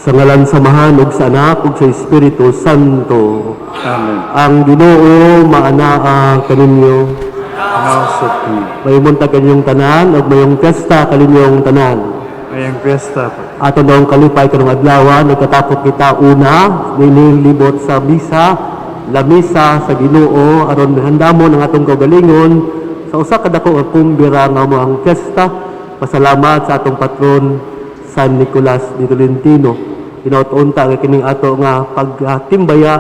Sa ngalan sa Amahan ug sa Anak ug sa Espiritu Santo. Amen. Ang Ginoo maanaa kaninyo. Now kini. Maayong buntag kaninyong tanan ug mayong piyesta kaninyong tanan. Mayong piyesta po. Ato noong kalipay karong adlaw, nagkatapok kita una nining libot sa misa, lamisa sa Ginoo, aron handamon ang atong kaugalingon sa usa ka dako nga kumbira nga mao ang piyesta. Pasalamat sa atong patron San Nicolas de Tolentino. Hinaot unta nga kining ato nga pagtimbaya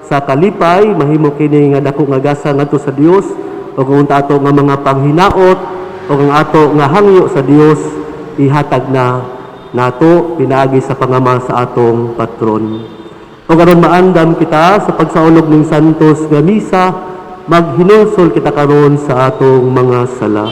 sa kalipay mahimo kini nga dako nga gasa ngadto sa Dios, ug unta ato nga mga panghinaot ug ang ato nga hangyo sa Dios ihatag na nato pinaagi sa pangama sa atong patron. Ug aron maandam kita sa pagsaulog ning Santos nga misa, maghinulsol kita karon sa atong mga sala.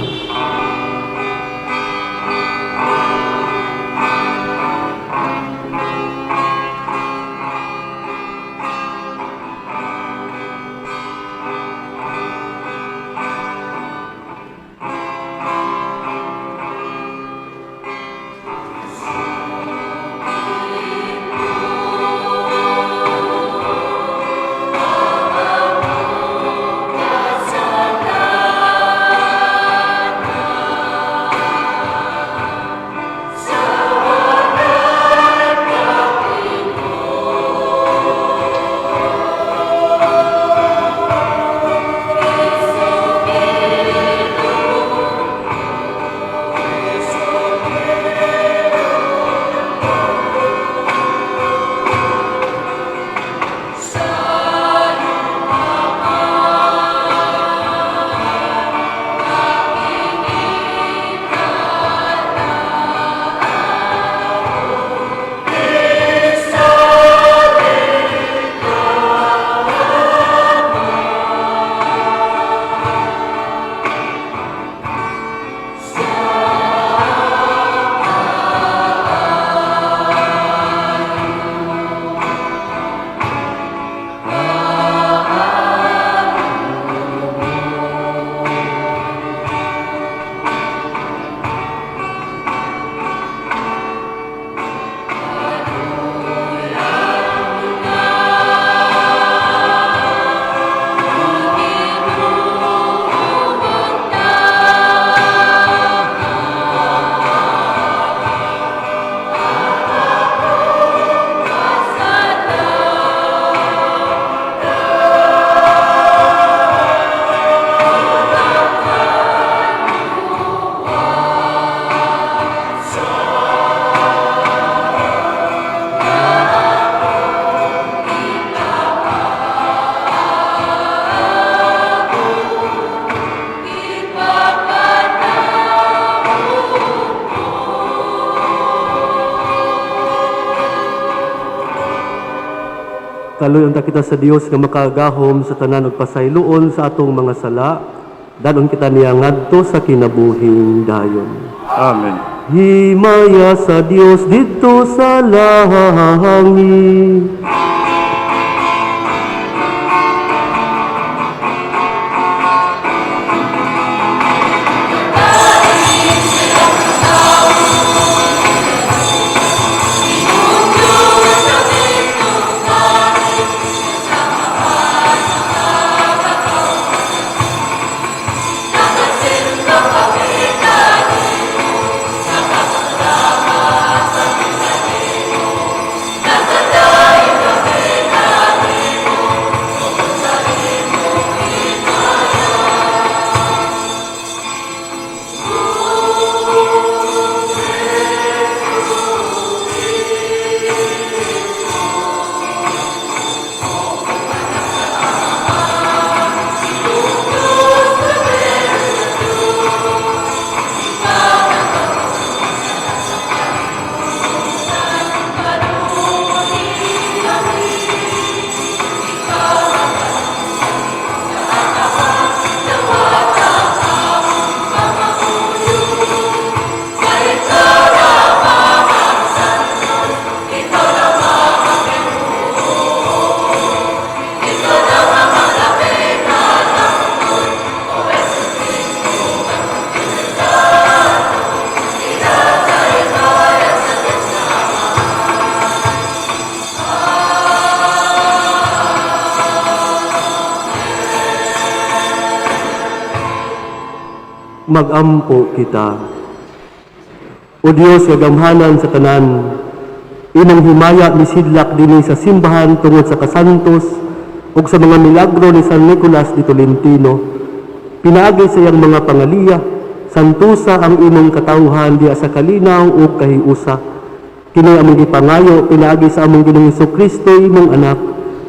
Kaluy unta kita sa Dios nga makagahom sa tanan ug pasayloon sa atong mga sala, dadon kita niya ngadto sa kinabuhing dayon. Amen. Himaya sa Dios didto sa langit. Magampo kita. O Dios nga gamhanan sa tanan, imong himaya misidlak dinhi sa simbahan tungod sa kasantos ug sa mga milagro ni San Nicolas de Tolentino. Pinaagi sa iyang mga pangaliya, santusa ang imong katawhan diha sa kalinaw ug kahiusa. Kini among gipangayo pinaagi sa among Ginoong Kristo, imong anak,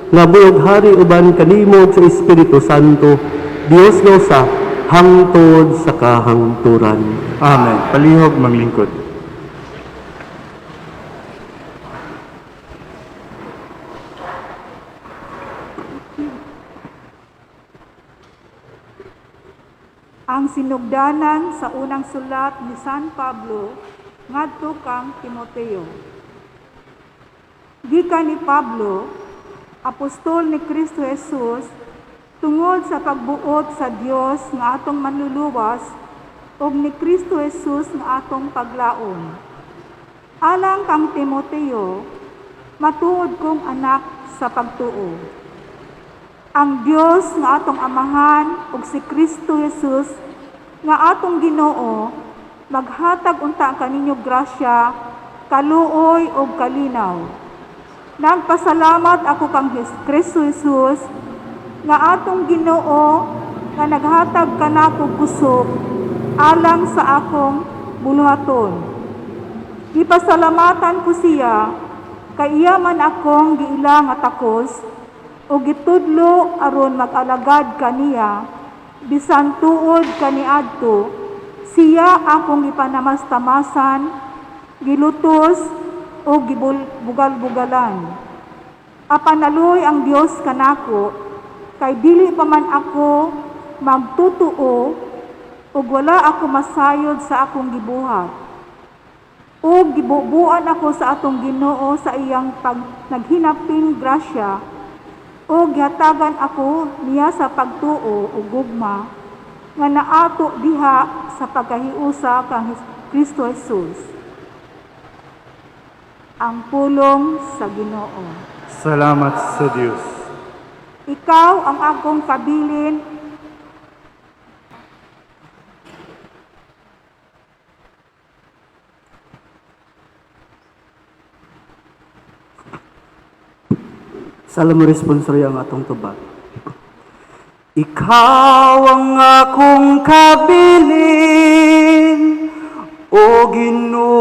nga buhi ug hari uban kanimo ug sa Espiritu Santo, Dios nga usa, hangtod sa kahangturan. Amen. Palihog maglingkod. Ang sinugdanan sa unang sulat ni San Pablo ngadto kang Timoteo. Gikan ni Pablo, apostol ni Kristo Jesus, tungod sa pagbuot sa Dios nga atong manluluwas ug ni Kristo Jesus nga atong paglaom. Alang kang Timoteo, matuod kong anak sa pagtuo. Ang Dios nga atong Amahan ug si Kristo Jesus nga atong Ginoo maghatag unta kaninyo grasya, kaluoy ug kalinaw. Nagpasalamat ako kang Kristo Jesus nga atong Ginoo nga naghatag kanako kusog alang sa akong buluhaton. Gipasalamatan ko siya kay iya man akong giila nga takos ug gitudlo aron mag-alagad kaniya bisan tuod kaniadto siya akong gipanamastamasan, gilutos o gibugal-bugalan. Apan naluoy ang Dios kanako kay dili pa man ako magtutuo ug wala ako masayod sa akong gibuhat. Ug gibubuan ako sa atong Ginoo sa iyang pag naghinaping grasya ug gihatagan ako niya sa pagtuo ug gugma nga naato diha sa pagkahiusa kang Kristo Jesus. Ang pulong sa Ginoo. Salamat sa Dios. Ikaw ang akong kabilin. Salmo responsory ang atong tubag. Ikaw ang akong kabilin, O Ginoo.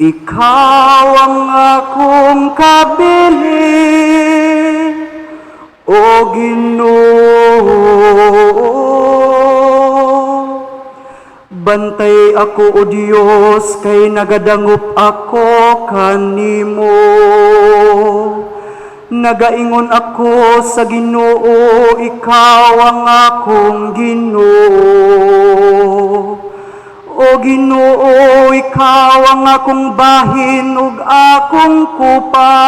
Ikaw ang akong kabilin, O Ginoo. Bantay ako, O Dios, kay nagadangop ako kanimo. Nagaingon ako sa Ginoo, ikaw ang akong Ginoo. O Ginoo, ikaw ang akong bahin ug akong kupa.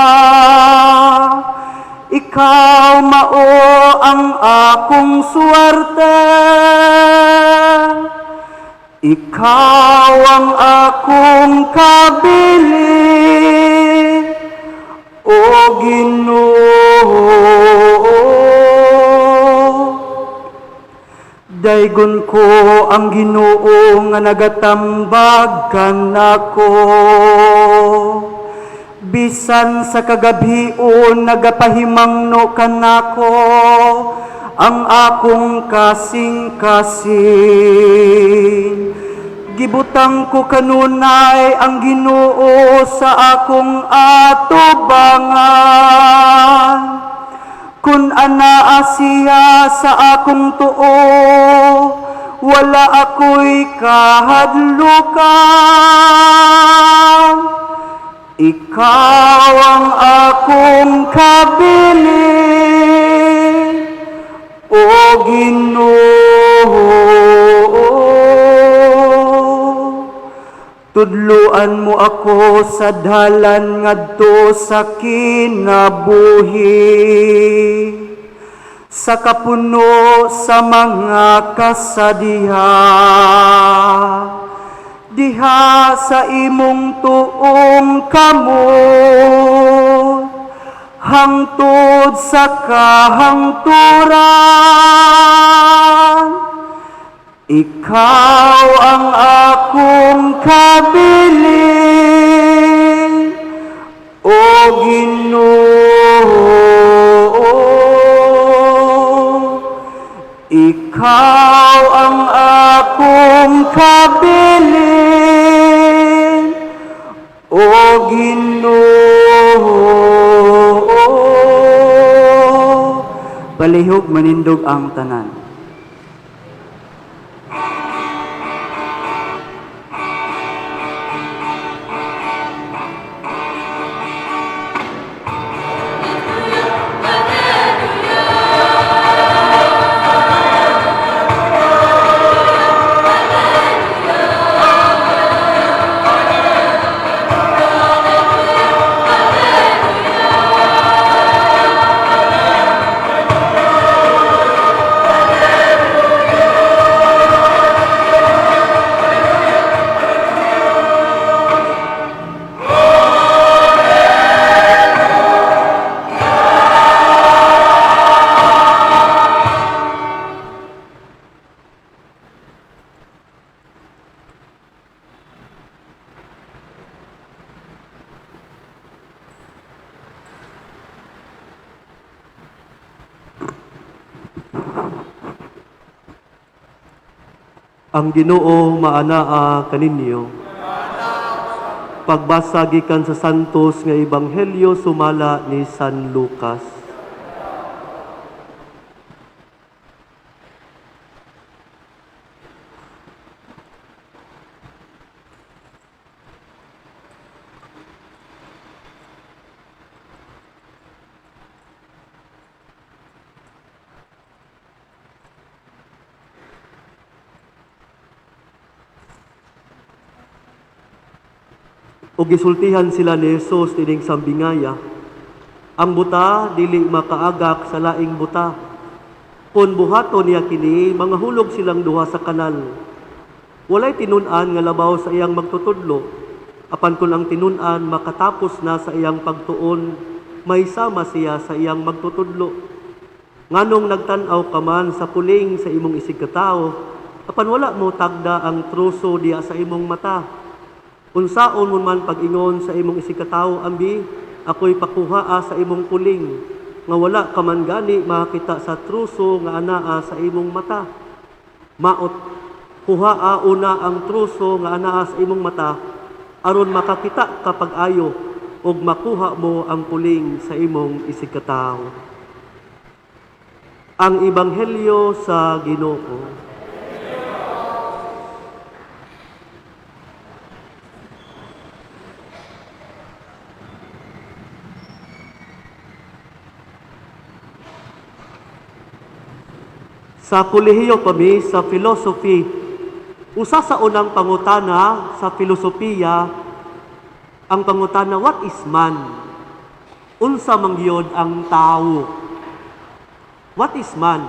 Ikaw mao ang akong suwerte. Ikaw ang akong kabilin, O Ginoo. Daygon ko ang Ginoo nga nagatambag kanako. Bisan sa kagabhion nagapahimangno kanako ang akong kasing-kasing. Gibutang ko kanunay ang Ginoo sa akong atubangan. Kun anaa siya sa akong tuo, wala ako'y kahadlukan. Ikaw ang akong kabilin, O Ginoo. Tudluan mo ako sa dalan ngadto sa kinabuhi, sa kapuno sa mga kasadiha. Diha sa imong tuong kamot, hangtod sa kahangturan. Ikaw ang akong kabilin, O Ginoo. Ikaw ang akong kabilin, O Ginoo. Palihog manindog ang tanan. Ang Ginoo maanaa kaninyo. Pagbasa gikan sa Santos nga Ebanghelyo sumala ni San Lucas. Ug gisultihan sila ni Jesus nining sambingaya. Ang buta dili makaagak sa laing buta. Kun buhaton niya kini, mangahulog silang duha sa kanal. Walay tinun-an nga labaw sa iyang magtutudlo. Apan kun ang tinun-an makatapos na sa iyang pagtuon, may sama siya sa iyang magtutudlo. Nganong nagtan-aw ka man sa puling sa imong isigkatawo, apan wala mo tagda ang truso diya sa imong mata. Unsaon mo man pag-ingon sa imong isigkatawo, ambi, ako'y pakuhaa sa imong puling, nga wala ka man gani makita sa truso nga anaa sa imong mata. Maot, kuhaa una ang truso nga anaa sa imong mata, aron makakita ka pag-ayo, ug makuha mo ang puling sa imong isigkatawo. Ang Ebanghelyo sa Ginoo. Sa kolehiyo kami sa philosophy, usa sa unang pangutana sa filosofiya, ang pangutana, what is man? Unsa man gyud ang tawo? What is man?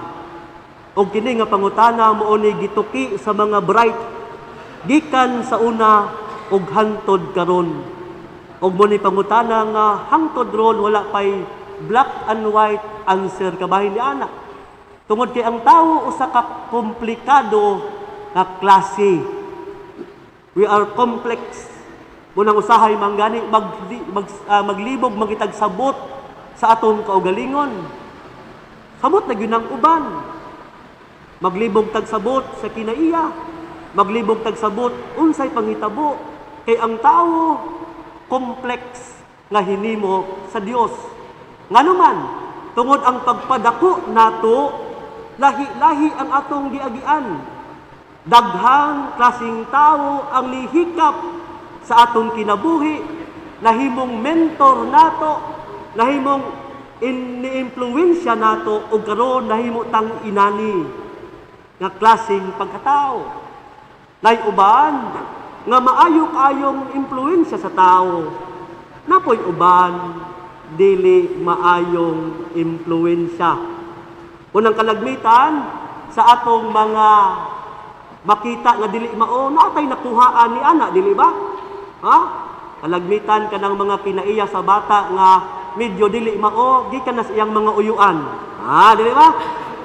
Og kini nga pangutana mao ni gituki sa mga bright gikan sa una og hantod karon. Og mo ni pangutana nga hangtod ron wala pay black and white answer kabahin ni ana. Tungod kay ang tawo usa ka komplikado nga klase. We are complex. Munang usahay manggani maglibog magitag sabot sa atong kaugalingon. Samot na gyud ang uban. Maglibog tag sabot sa kinaiya. Maglibog tag sabot unsay panghitabo kay ang tawo complex nga hinimo sa Dios. Ngano man tungod ang pagpadako nato, lahi-lahi ang atong giagian. Daghang klaseng tawo ang nihikap sa atong kinabuhi, nahimong mentor nato, nahimong ni-impluwensya nato, ug karon nahimo tang inani nga klaseng pagkatao. Nay uban nga maayo kaayong impluwensya sa tawo, napoy uban dili maayong impluwensya. Unang kalagmitan sa atong mga makita nga dili mao, naatay nakuhaan ni ana, dili ba? Ha? Kalagmitan kanang mga kinaiya sa bata nga medyo dili mao gikan na sa iyang mga uyuan. Ah, dili ba?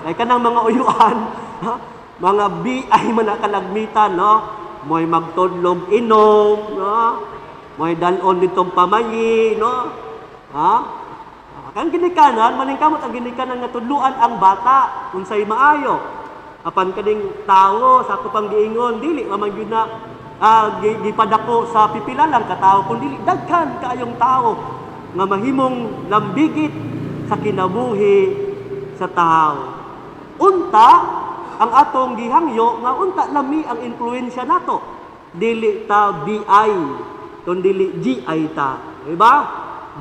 Kay kanang mga uyuan, ha? Mga BI man na kalagmitan, no? Mo'y magtudlog inom, no? Mo'y dalon ditong pamayi, no? Ha? Kang ginikanan, maningkamot ang ginikanan nga tudluan ang bata unsay maayo. Apan kaning tawo sa ako pang giingon, dili man gyud na gipadako sa pipila lang ka tawo, kun dili daghan kaayong tawo nga mahimong lambigit sa kinabuhi sa tawo. Unta ang atong gihangyo nga unta lami ang impluwensya nato. Dili ta BI, kun dili GI ta. Di ba?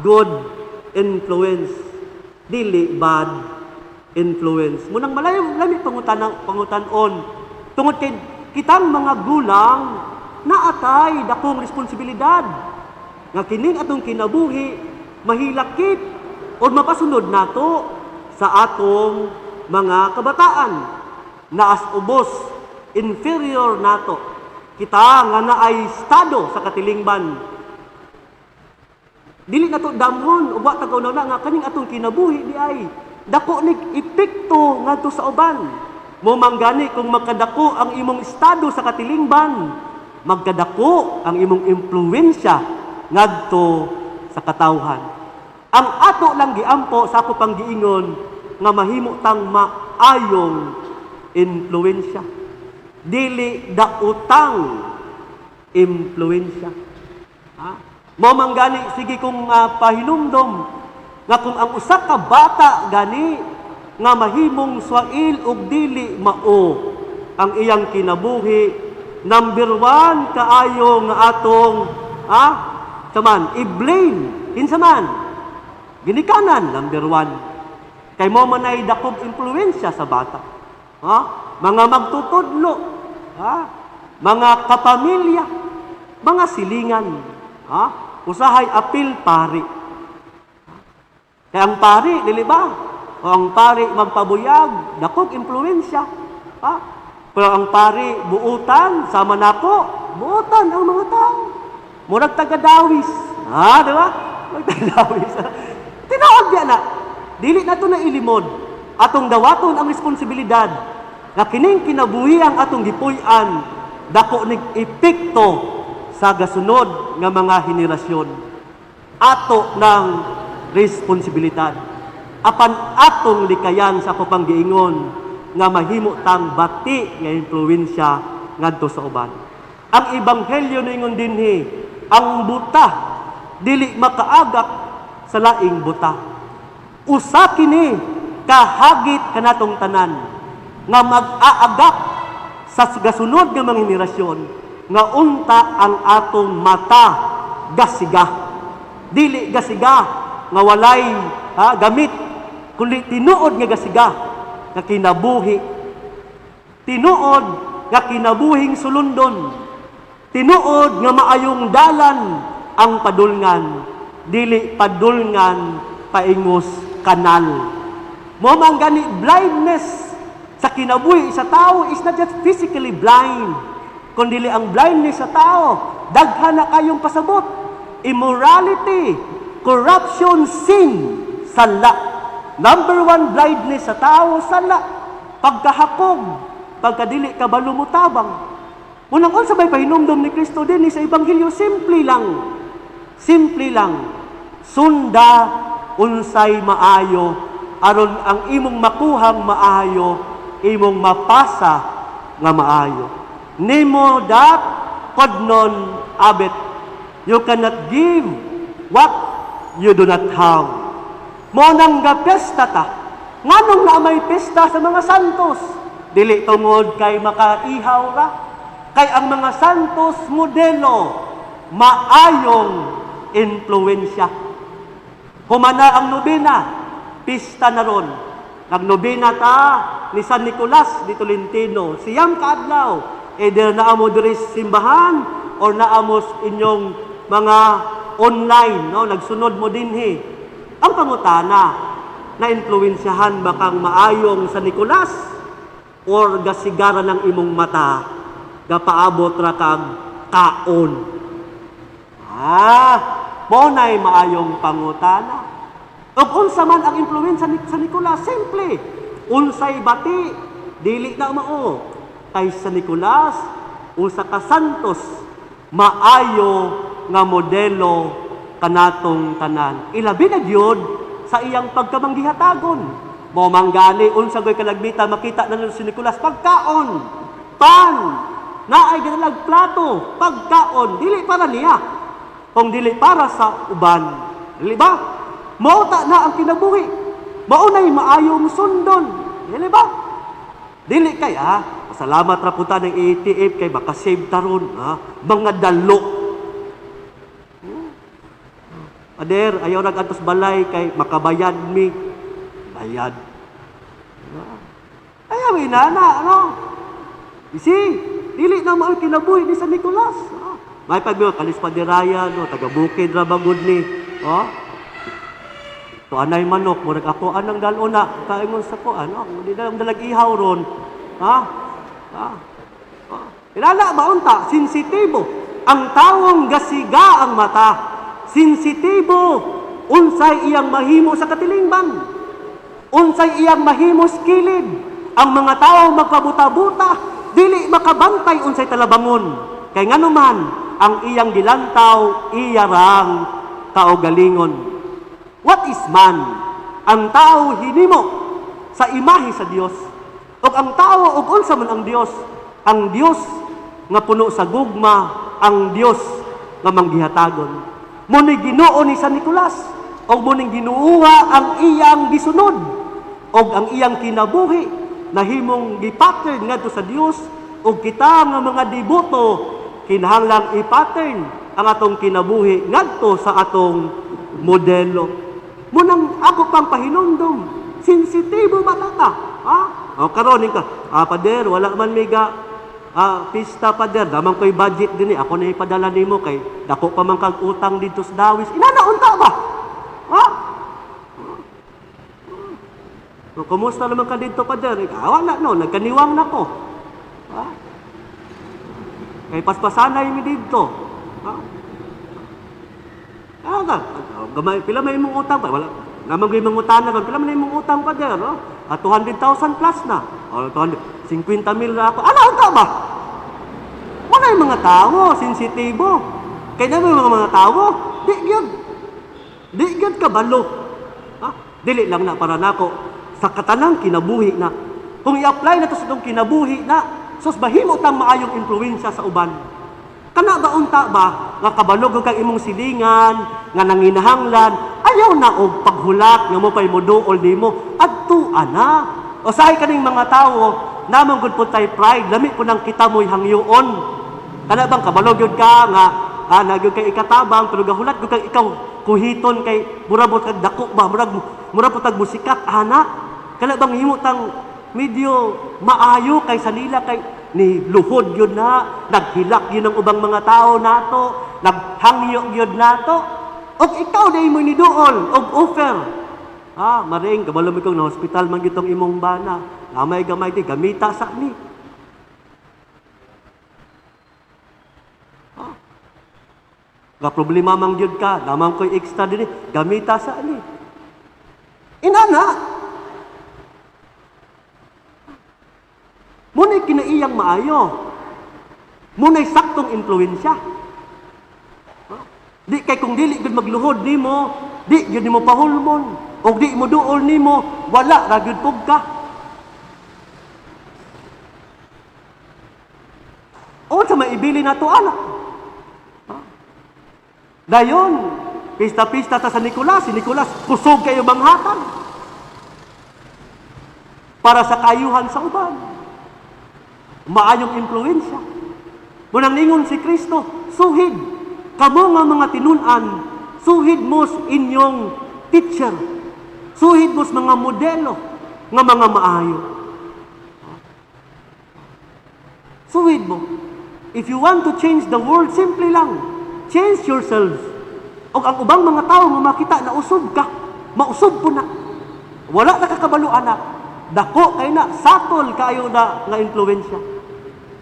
Good influence, dili bad influence. Munang malayo lami pangutan pangutan-on tungod kay kitang mga gulang naatay dakong responsibilidad nga kining atong kinabuhi mahilakip o mapasunod nato sa atong mga kabataan na as ubos inferior nato. Kita nga naay estado sa katilingban, dili nato damhon ug wa ta na nga kaning atong kinabuhi di ay dako nig epekto ngadto sa uban. Mo manggani kung magkadako ang imong estado sa katilingban, magkadako ang imong impluwensya ngadto sa katawhan. Ang ato lang giampo sa ako pang giingon nga mahimo tang maayong impluwensya, dili daotang impluwensya, ha? Mo man gani sige kong pahinumdom nga kung ang usa ka bata gani nga mahimong swail ug dili mao ang iyang kinabuhi, number one kaayo nga atong saman i-blame, kinsa man? Ginikanan, number one, kay mo man ay dakog impluwensya sa bata, ha? Mga magtutudlo, ha? Mga kapamilya, mga silingan, ha? Usahay apil pari. Kaya ang pari, dili ba? O ang pari magpabuyag, dakog impluwensya. Ha? Pero ang pari buutan, sama nako, buutan ang mga tao. Murag taga-dawis. Ha, di ba? Murag taga-dawis. Tinuod biya na. Dili na to na ilimod. Atong dawaton ang responsibilidad nga kining kinabuhi ang atong gipuy-an dako nig epekto sa gasunod nga mga henerasyon. Ato ng responsibilidad. Apan atong likayan sa ako pang giingon nga mahimo tang bati nga impluwensya ngadto sa uban. Ang ebanghelyo ningon dinhi, ang buta dili makaagak sa laing buta. Usa kini kahagit kanatong tanan nga mag-aagak sa gasunod nga mga henerasyon nga unta ang atong mata gasiga. Dili gasiga nga walay, ha, gamit, kundi tinuod nga gasiga nga kinabuhi, tinuod nga kinabuhing sulundon, tinuod nga maayong dalan ang padulngan, dili padulngan paingos kanal. Mo man gani blindness sa kinabuhi sa tao is not just physically blind, kundi ang blindness sa tao daghan na kayong pasabot: immorality, corruption, sin, sala. Number one blindness sa tao, sala, pagkahakog, pagkadili kabalo mo tabang. Unang unsa may pahinumdom ni Kristo din sa Ebanghelyo, simple lang. Simple lang. Sunda unsay maayo aron ang imong makuhang maayo, imong mapasa nga maayo. Nemo dat quod non habet. You cannot give what you do not have. Mo nang gapesta ta. Nganong na may pesta sa mga santos? Dili tungod kay makaihaw ra. Kay ang mga santos modelo maayong impluwensya. Humana ang nobena, pista na ron. Nagnobena ta ni San Nicolas di Tolentino. 9 ka adlaw, either naa mo diri sa simbahan or naa mo sa inyong mga online, no? Nagsunod mo dinhi. Ang pangutana, na influensyahan ba kang maayong San Nicolas or gasigara ng imong mata, gapaabot ra kag kaon? Ah, mo na'y maayong pangutana. Ug unsa man ang impluwensya ni San Nicolas, simple. Unsay bati, dili na mao. Kay San Nicolas, usa ka santos, maayo nga modelo kanatong tanan. Ilabi na gyud sa iyang pagkamanggihatagon. Mao man gani unsa goy kalagmita makita na si Nicolas pagkaon, pan, naay ginalag plato, pagkaon, dili para niya, kung dili para sa uban. Dili ba? Mao ta na ang kinabuhi. Mao na'y maayong sundon. Dili ba? Dili kay pasalamat ra po ta ng ATF kay makasave taron, ha? Mga dalo. Ader, ayaw nag-antos balay kay makabayad mi. Bayad. Ayaw inana, ano? Isi, dili na mao kinabuhi ni San Nicolas. Ah. May pagbiyo, kalis pa di Raya, no, taga bukid ra bagud ni. Oh? To anay manok, murag ako anang dalona, kaingon sa ko, ano, di na dalag ihaw ron. Ha? Ha? Ha? Ilala ba unta? Sensitibo. Ang tawong gasiga ang mata. Sensitibo. Unsay iyang mahimo sa katilingban. Unsay iyang mahimo sa kilid. Ang mga tao magpabuta-buta, dili makabantay unsay talabangon. Kay nganuman, ang iyang gilantaw, iyarang kaugalingon. What is man? Ang tao hinimo sa imahe sa Dios. Ug ang tao ug unsa man ang Dios? Ang Dios nga puno sa gugma, ang Dios nga manggihatagon. Mo ni Ginoo ni San Nicolas ug mo ning Ginooha ang iyang gisunod ug ang iyang kinabuhi nahimong gipattern ngadto sa Dios, ug kita nga mga deboto kinahanglang i-pattern ang atong kinabuhi ngadto sa atong modelo. Munang ako pang pahinumdum, sensitibo matata. Ha? O karon ka, pader, wala man miga pista, pader, daman ko'y budget din eh. Ako na ipadala nimo kay dako pa man kag utang dito sa Dawis. Inana unta ba? Ha? So, kumusta naman ka dito, pader? Ah, wala no, nagkaniwang na ko. Ha? Kay paspasanay mi dito. Ha? Ah, ka, gamay, pila may imong utang pa? Wala. Namang ko'y mangutana kan, pila man imong utang pa der, no? Ah, 200,000 plus na. O, 200, 50 mil na ako. Ano, unta ba? Wala yung mga tao, sensitibo. Kaya na mga tao, di gyud. Di gyud kabalo. Ha? Dili lang na para nako sa katanang kinabuhi na. Kung i-apply na to sa itong kinabuhi na, sus bahimo tang maayong impluwensya sa uban. Kana ba unta ba nga kabalog kang imong silingan, nga nanginahanglan, ayaw na og paghulat nga mo pay moduol nimo adto ana. Usahay kaning mga tawo, namang gud po tay pride, lami po nang kita mo'y hangyoon. Kana bang kabalog yun ka nga nagyud kay ikatabang pero gahulat gud kang ikaw kuhiton kay mura mo kag dako ba, murag mura po tag musikat ana. Kana bang himo tang medyo maayo kay sa nila kay ni luhod yun na, naghilak yun ang ubang mga tao nato, naghangyo yun nato. Og ikaw na imo ni duol og offer. Ah, maring kabalo mo kong na hospital man gitong imong bana. Gamay gamay di gamita sa ni. Ah. Ga problema man gyud ka, damang ko'y extra dinhi, gamita sa ni. Inana. Muna'y kinaiyang maayo. Muna'y saktong impluwensya. Di kay kung dili gyud magluhod nimo, di gyud nimo pahulmon, og di mo duol nimo, wala ra gyud pug ka. Unsa may ibili nato ana? Dayon, pista-pista ta sa Nicolas, si Nicolas kusog kayo manghatan para sa kayuhan sa uban. Maayong impluwensya. Munang ningon si Kristo, suhid kamo nga mga tinun-an, suhid mo sa inyong teacher, suhid mo sa mga modelo nga mga maayo. Suhid mo. If you want to change the world, simple lang, change yourselves. O ang ubang mga tao nga makita na usog ka, mausog po na. Wala na kakabalo anak. Dako kay na, satol kayo na nga impluwensya.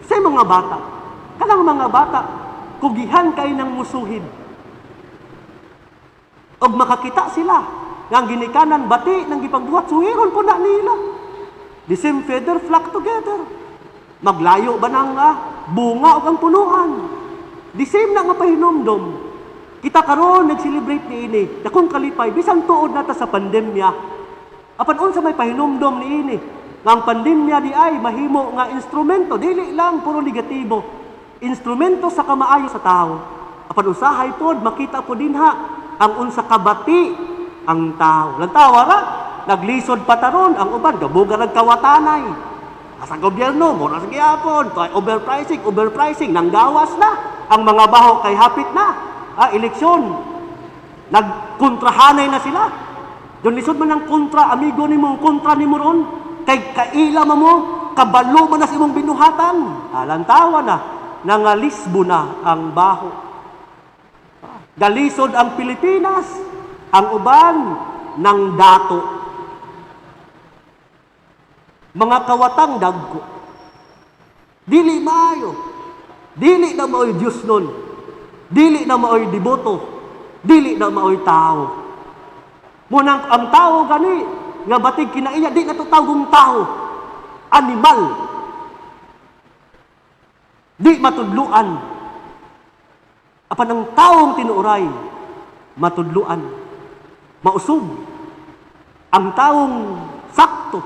Sa mga bata, kanang mga bata, kugihan kay ng musuhid. Og makakita sila Nga ang ginikanan bati nang gipagbuhat, suhiron po na nila. The same feather flock together. Maglayo ba nang bunga o ang punuan? The same na nga pahinumdom. Kita karon nag-celebrate niini. Dakong kalipay bisan tuod nata sa pandemya. Apan unsa may pahinumdom niini? Nga ang pandemya di ay mahimo nga instrumento, dili lang puro negatibo. Instrumento sa kamaayo sa tao. Apan usahay pod makita po dinha ang unsa kabati ang tao. Lantawa ra, naglisod pa taron ang uban gabuga nagkawatanay. Sa gobyerno, mura sa gihapon, kay overpricing, overpricing, nanggawas na. Ang mga baho kay hapit na. Eleksyon. Nagkontrahanay na sila. Doon lisod man ang kontra, amigo nimo, kontra nimo ron. Kay kaila man mo, kabalo man na sa imong binuhatan. Lantawa na, nangalisbo na ang baho. Galisod ang Pilipinas, ang uban ng dato. Mga kawatang dagko. Dili maayo. Dili na maoy Diyos nun. Dili na maoy deboto. Dili na maoy tao. Munang ang tao gani nga batig kinaiya di na to tawgong tao. Animal. Di matudluan. Apan ang taong tinuoray matudluan. Mausog. Ang taong sakto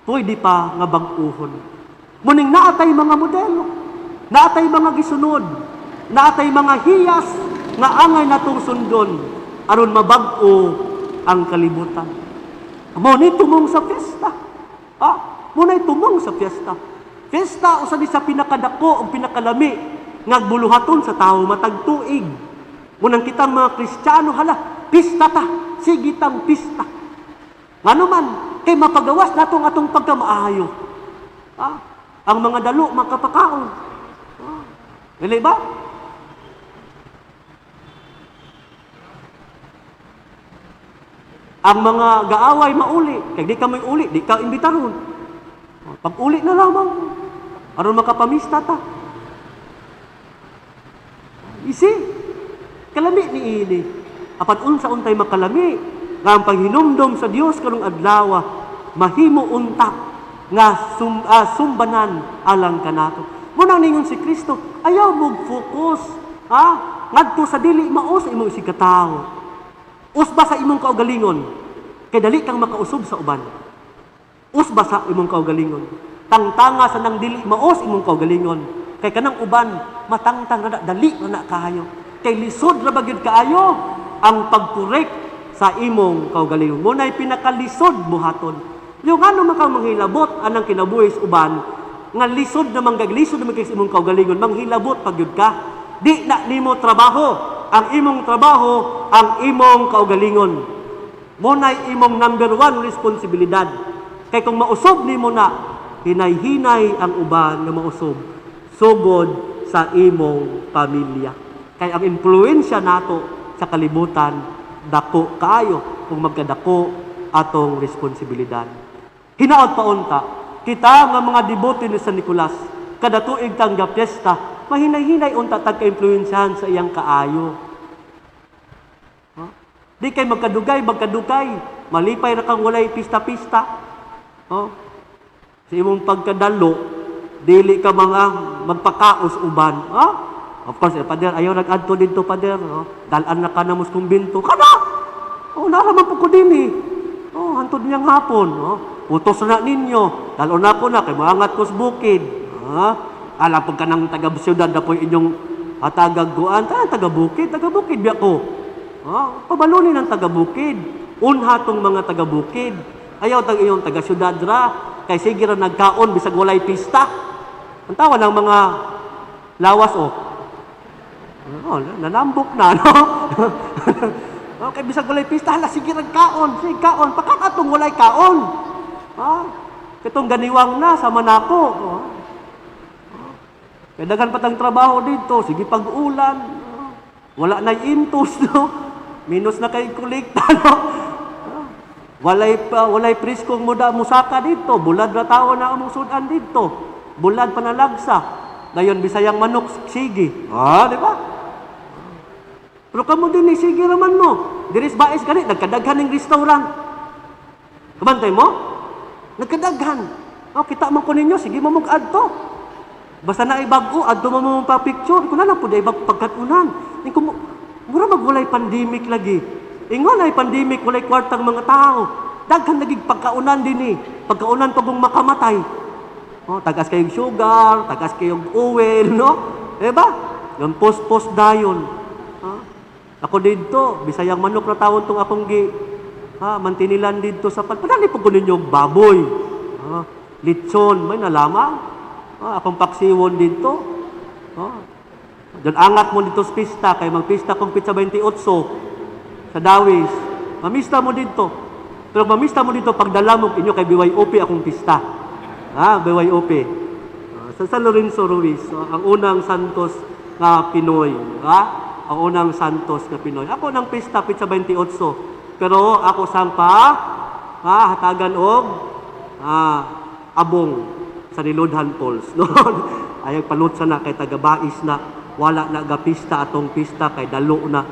pwede pa nga bag-uhon. Muning naatay mga modelo, naatay mga gisunod, naatay mga hiyas nga angay natong sundon aron mabag-o ang kalibutan. Mao ni tumong sa fiesta. Mo nay tumong sa fiesta. Fiesta usa ni sa pinakadako ug pinakalami nga buluhaton sa tawo matag tuig. Munang kitang mga Kristiyano, hala, pista ta, sige tang pista. Ngano man, kay mapagawas natong atong pagkamaayo. Ang mga dalo makapakaon. Dili ba? Ang mga gaaway mauli, kay di ka may uli, di ka imbitaron. Pag-uli na lamang aron makapamista ta. Isi, kalami ni ini. Apan unsa untay makalami nga ang paghinumdom sa Dios karong adlaw mahimo unta nga sumbanan alang kanato. Munang ningon si Kristo, ayaw mog focus, ngadto sa dili mao sa imong isigkatawo. Usba sa imong kaugalingon, kay dali kang makausob sa uban. Usba sa imong kaugalingon. Tangtanga sa nang dili mao sa imong kaugalingon, kay kanang uban matangtang na dali na na kaayo. Kay lisod ra ba gyud kaayo ang pagkorek sa imong kaugalingon. Muna'y pinakalisod buhaton. Yung ano man kang manghilabot anang kinabuhi sa uban, nga lisod na manggaglisod na sa imong kaugalingon, manghilabot pag yun ka. Di na nimo trabaho. Ang imong trabaho, ang imong kaugalingon. Muna'y imong number one responsibilidad. Kay kung mausob nimo na, hinay-hinay ang uban nga mausob, sugod sa imong pamilya. Kay ang impluwensya nato sa kalibutan, dako kaayo kung magkadako atong responsibilidad. Hinaot pa unta, kita nga mga deboto ni San Nicolas, kada tuig tang gapiesta, mahinay-hinay unta tag ka-impluwensyahan sa iyang kaayo. Di kay magkadugay, magkadugay, malipay ra kang walay pista-pista. Sa imong pagkadalo, dili ka mga magpakaos uban. Of course, pader, ayaw nag-adto dito, pader. Oh. Dalan na ka na mos kumbinto. Kana! Oh, naraman po ko din eh. Oh, hantod niyang hapon. Oh. Utos na ninyo. Dalon ako na, kay maangat ko sa bukid. Ha? Alam pag ka ng taga-siyudad na po inyong hatagag-guan. Taga-bukid, taga-bukid biya ko. Ha? Pabalunin ang taga-bukid. Unha tong mga taga-bukid. Ayaw tag inyong taga-siyudad ra. Kay sige ra nagkaon, bisag walay pista. Ang tawa ng mga lawas, oh. Oh, nanambok na, no? Okay, bisag walay pista, hala, sige nagkaon, sige kaon. Pakat atong walay kaon. Ha? Kitong ganiwang na sa manako. Oh. Kaya daghan pa tang trabaho dito, sige pag-ulan. Oh. Wala na intos, no? Minus na kay kolekta, no? Walay preskong muda musaka dito, bulad ra tawo na among sudan dito. Bulad panalagsa. Dayon bisayang manok sige. Di ba? Pero kamo din sige raman mo. Diri sa Bais gani nagkadaghan ning restaurant. Kabantay mo? Nagkadaghan. Oh, kita man ko ninyo, sige mo mong adto. Basta na bag-o, adto mo mo pa picture. Kung na lang po ay bag pagkatunan. Kung mura mag walay pandemic lagi. Ingon ay pandemic, walay kwartang mga tao. Daghan naging pagkaunan din eh. Pagkaunan pag makamatay. Oh, tagas kayong sugar, tagas kayong oil, no? Diba? Yung post-post dayon. Ha? Ako dito, Bisayang manok na tawon tong akong gi ha, mantinilan dito sa padali po ko ninyo baboy. Ha? Litson, may nalamang. Ha, akong paksiwon dito. Ha? Doon angat mo dito sa pista, kay magpista kong pizza 28 sa Dawis. Mamista mo dito. Pero mamista mo dito pagdala mo inyo kay BYOP akong pista. Ha, BYOP. Sa San Lorenzo Ruiz, ang unang Santos nga Pinoy, ha? Ang unang Santos nga Pinoy. Ako nang pista pizza 28. Pero ako sang pa ha, hatagan og abong sa Nilodhan Falls. No? Ayag palutsa na kay taga-Bais na wala na gapista atong pista kay dalo na.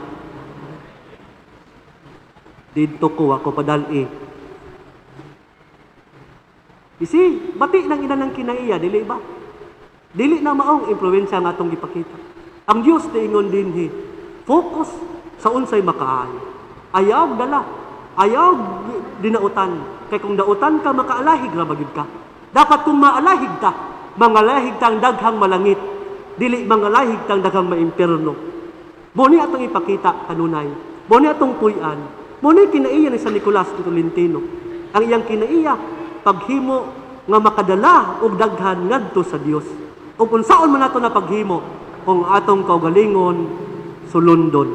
Didto ko ako padali. Isi, bati ng ina ng kinaiya, dili ba? Dili na maong impluwensya nga atong gipakita. Ang Dios niingon dinhi, focus sa unsay makaayo. Ayaw dala, ayaw dinautan. Kay kung dautan ka, makaalahig ra ba gyud ka? Dapat kung maalahig ta, mangalahig tang daghang malangit, dili mangalahig tang daghang maimpierno. Mo ni atong ipakita kanunay. Mo ni atong puy-an. Mo ni kinaiya ni San Nicolas de Tolentino. Ang iyang kinaiya, paghimo nga makadala og daghan ngadto sa Dios. Ug unsaon man nato na paghimo kung atong kaugalingon sulundon.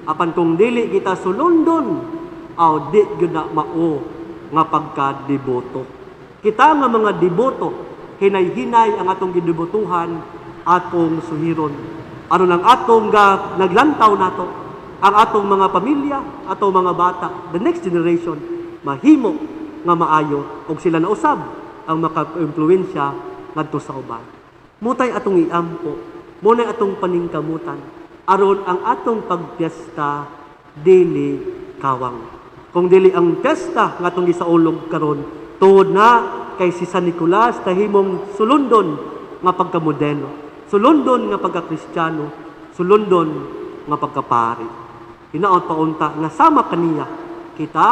Apan kung dili kita sulundon, aw di gyud na mao nga pagkadeboto. Kita nga mga deboto, hinay-hinay ang atong gidebotuhan, atong suhiron. Aron ang atong naglantaw nato, ang atong mga pamilya, atong mga bata, the next generation, mahimo nga maayo ug sila na usab ang maka-impluwensya ngadto sa uban. Mutay atong iampo, munay atong paningkamutan, aron ang atong pagpiyesta dili kawang. Kung dili ang piyesta nga atong gisaulog karon, tuod na kay si San Nicolas tahimong sulundon nga pagkamodelo, sulundon nga pagkakristyano, sulundon nga pagkapari. Hinaot paunta nga sama kaniya kita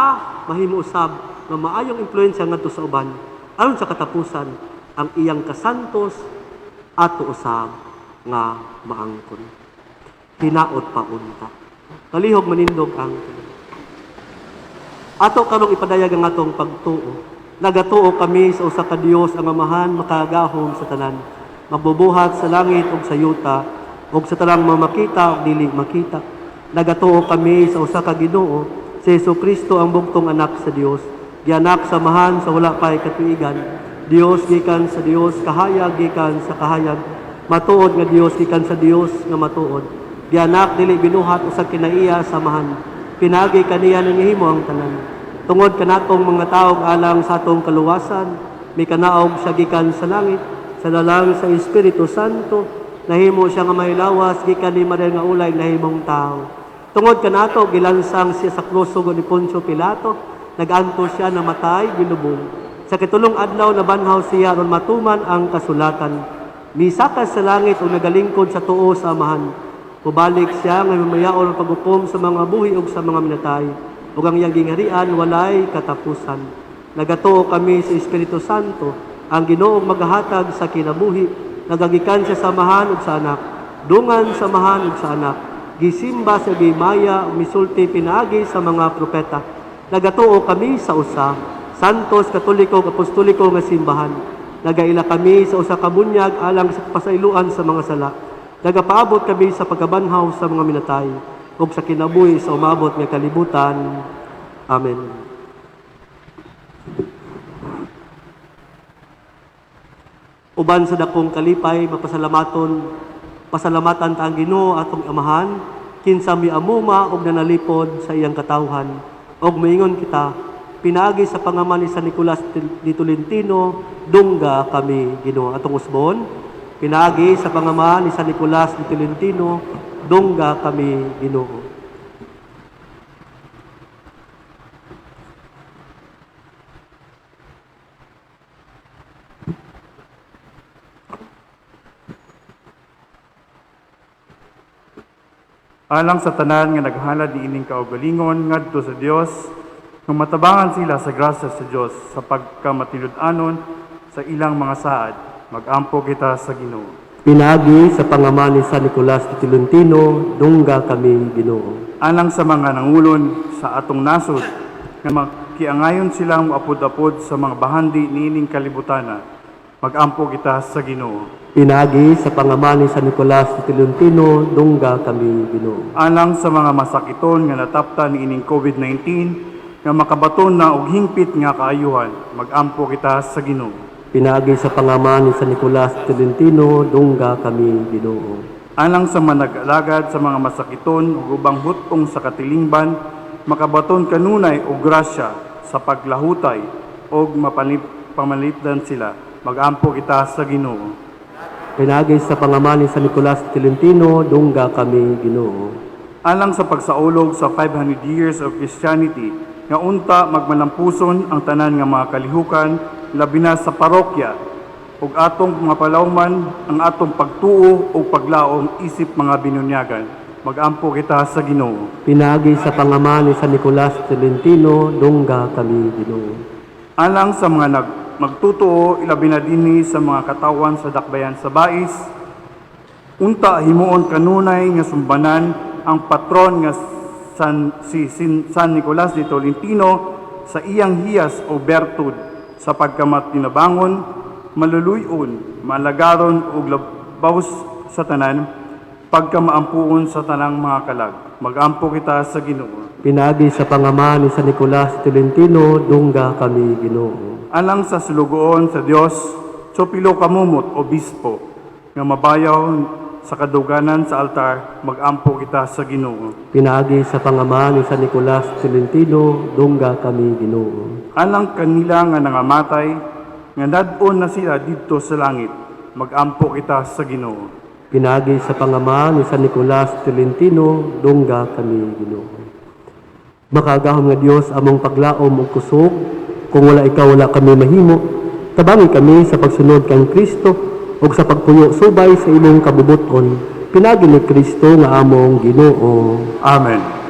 mahimo usab nga maayong impluwensya ngadto sa uban aron sa katapusan ang iyang kasantos ato usab nga maangkon. Hinaot paunta. Palihog manindog ang tanan. Ato karong ipadayag ang atong pagtuo. Nagatuo kami sa usa ka Dios ang Amahan makagahom sa tanan, magbubuhat sa langit ug sa yuta ug sa tanang mamakita ug dili makita. Nagatuo kami sa usa ka Ginoo, si Jesucristo ang bugtong anak sa Dios, gianak sa Amahan sa wala pay katuigan. Dios gikan sa Dios, kahayag gikan sa kahayag, matuod nga Dios gikan sa Dios nga matuod. Gianak dili binuhat usag kinaiya sa Amahan. Pinaagi kaniya nangihimo ang tanan. Tungod kanatong mga tawo alang sa atong kaluwasan, mikanaog siya gikan sa langit, sa lalang sa Espiritu Santo, nahimo siya nga mahilawas gikan ni Maria nga ulay nahimong tao. Tungod kanato gilansang siya sa krus sugod ni Poncio Pilato, naganto siya namatay gilubong. Sa kitulong adlaw nabanhaw siya aron matuman ang kasulatan. Misaka sa langit ug nagalingkod sa tuo sa Amahan. Mubalik siya nga mamayaon ang paghukom sa mga buhi ug sa mga minatay, ug ang iyang gingharian walay katapusan. Nagatuo kami sa Espiritu Santo, ang Ginoong magahatag sa kinabuhi, nagagikan siya sa Amahan ug sa Anak, dungan sa Amahan ug sa Anak, gisimba sa gimaya ug misulti pinaagi sa mga propeta. Nagatuo kami sa usa, Santos, Katoliko, ug Apostoliko nga simbahan. Nagaila kami sa usa ka bunyag alang sa pasayloan sa mga sala. Nagapaabot kami sa pagkabanhaw sa mga minatay ug sa kinabuhi sa umabot nga kalibutan. Amen. Uban sa dakong kalipay, pasalamatan ta ang Ginoo atong Amahan, kinsa miamuma og nanalipod sa iyang katawhan. Og moingon kita, pinaagi sa pangaman ni San Nicolas de Tolentino, dungga kami Ginoo. Atong usbon, pinaagi sa pangaman ni San Nicolas de Tolentino, dungga kami Ginoo. Alang sa tanan nga naghalad niining kaugalingon ngadto sa Dios, nga matabangan sila sa grasya sa Dios sa pagkamatinud-anon sa ilang mga saad, magampo kita sa Ginoo. Pinaagi sa pangama ni San Nicolas de Tolentino, dungga kami, Ginoo. Alang sa mga nangulon sa atong nasod nga makiangayon silang moapod-apod sa mga bahandi niining kalibutana, magampo kita sa Ginoo. Pinaagi sa pangama ni San Nicolas de Tolentino, dungga kami, Ginoo. Alang sa mga masakiton nga nataptan niining COVID-19 nga makabaton na og hingpit nga kaayuhan, magampo kita sa Ginoo. Pinaagi sa pangama ni San Nicolas de Tolentino, dungga kami, Ginoo. Alang sa mga nag-alagad sa mga masakiton ug ubang hutong sa katilingban, makabaton kanunay og grasya sa paglahutay og pamalipdan sila, magampo kita sa Ginoo. Pinaagi sa pangama ni San Nicolas de Tolentino, dungga kami, Ginoo. Alang sa pagsaulog sa 500 years of Christianity, nga unta magmalampuson ang tanan nga mga kalihukan, labi na sa parokya, ug atong mga palawman ang atong pagtuo ug paglaom isip mga binunyagan. Magampo kita sa Ginoo. Pinaagi sa pangama ni San Nicolas de Tolentino, dungga kami, Ginoo. Alang sa mga magtutuo, ilabi na dinhi sa mga katawan sa dakbayan sa bais, unta himuon kanunay nga sumbanan ang patron nga San Nicolas de Tolentino sa iyang hiyas o bertud sa pagkamatinabangon, maluluyon, malagaron ug labaws sa tanan, pagkamaampuon sa tanang mga kalag. Magampo kita sa Ginoo. Pinaagi sa pangama ni San Nicolas de Tolentino, dungga kami, Ginoo. Alang sa sulugoon sa Dios, Chopilo kamumot obispo nga mabayaw sa kaduganan sa altar, magampo kita sa Ginoo. Pinaagi sa pangama ni San Nicolas de Tolentino, dungga kami, Ginoo. Alang kanila nga nangamatay, nga nad-on na sila didto sa langit, magampo kita sa Ginoo. Pinaagi sa pangama ni San Nicolas de Tolentino, dungga kami, Ginoo. Makagahom nga Dios among paglaom ug kusog, kung wala ikaw wala kami mahimo. Tabangi kami sa pagsunod kang Kristo ug sa pagpuyo subay sa imong kabubuton. Pinaagi ni Kristo nga among Ginoo. Amen.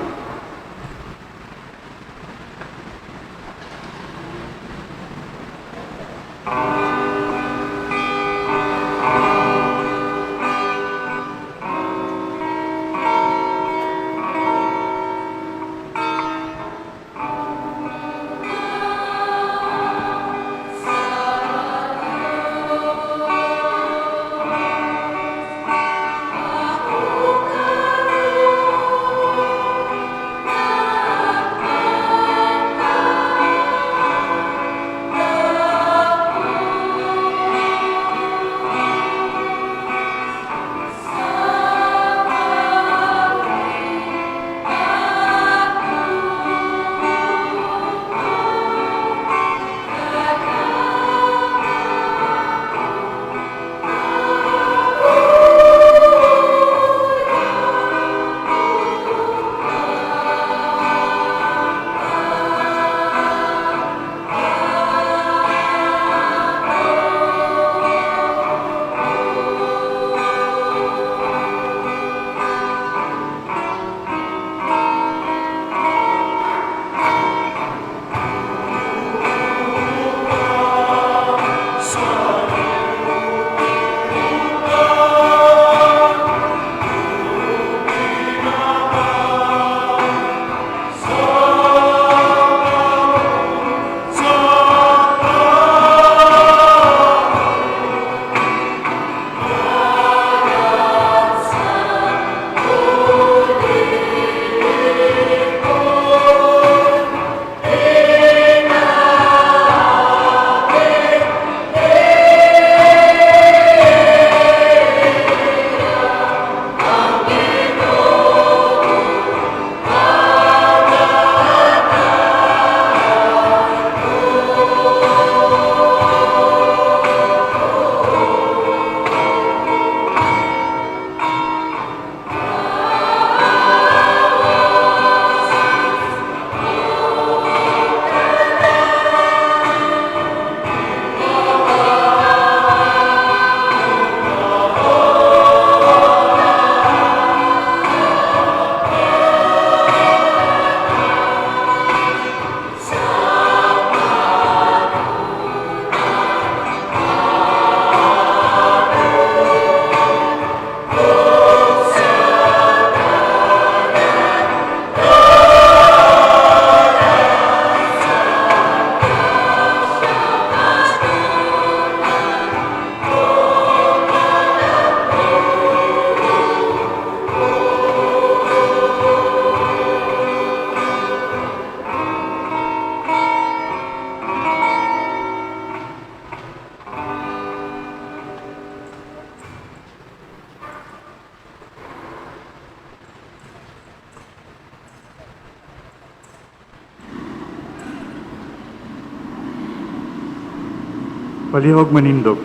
Palihog manindog.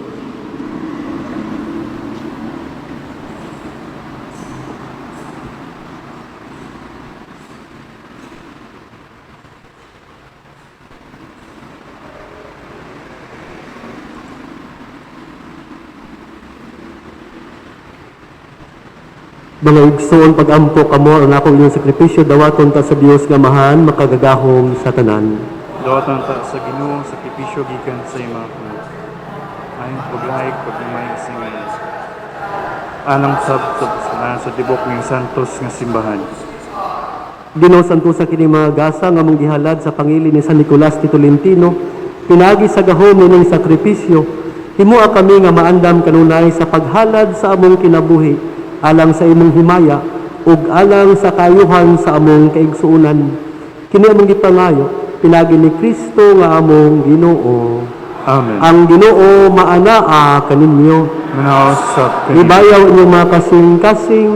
Mga igsoon, pag-ampo kamo ang akong inyong sakripisyo, dawaton ta sa Dios nga Amahan, makagagahom sa tanan. Dawatan ta sa Ginoo ang sakripisyo gikan sa imong mga kamot. Ayong paglahig paglimay sa ngalan. Alang sab sa kasalanan sa tibok ng santos nga simbahan. Ginoo, santusa kini mga gasa nga mong gihalad sa pangili ni San Nicolas ti Tolentino, pinagi sa gahom nining sakripisyo, himoa kami nga maandam kanunay sa paghalad sa among kinabuhi, alang sa imong himaya ug alang sa kayuhan sa among kaigsuonan. Kini among gipangayo pinagi ni Kristo nga among Ginoo. Amen. Ang Ginoo maanaa kaninyo. Manaos sa kanila. Ibayaw inyong mga kasing-kasing.